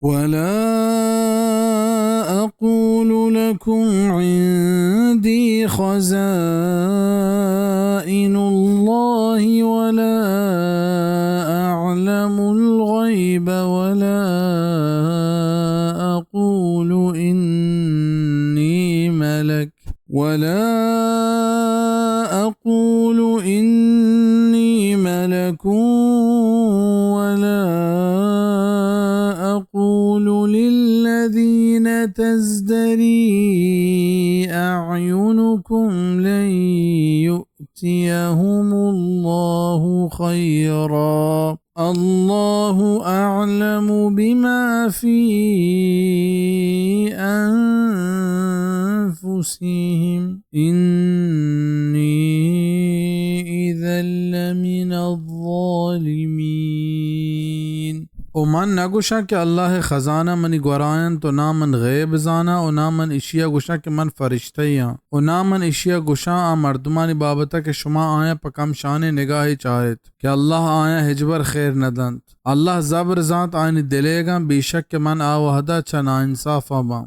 ولا أقول لكم عندي خزائن الله ولا أعلم الغيب ولا أقول إني ملك ولا أقول إني ملك ولا أقول للذين تزدري أعينكم لن يؤتيهم الله خيرا الله أعلم بما في أنفسهم إني إذا لمن الظالمين. و من نگوشاں کہ اللہ ءِ خزانہ منی گورا انت، و ناں من غیب زاناں، و ناں من اشی ءَ گوشاں کہ من فرشتہ یاں، و ناں من اشی ءَ گوشاں آ مردمانی بابت ءَ کہ شما آیاں پہ کم شانیں نگاہے چارت کہ اللہ آیاں ہچبر خیر نہ دنت۔ اللہ زبر زانت آیانی دلیگاں، بے شک کہ من آ وہدا چہ ناانصافاں باں۔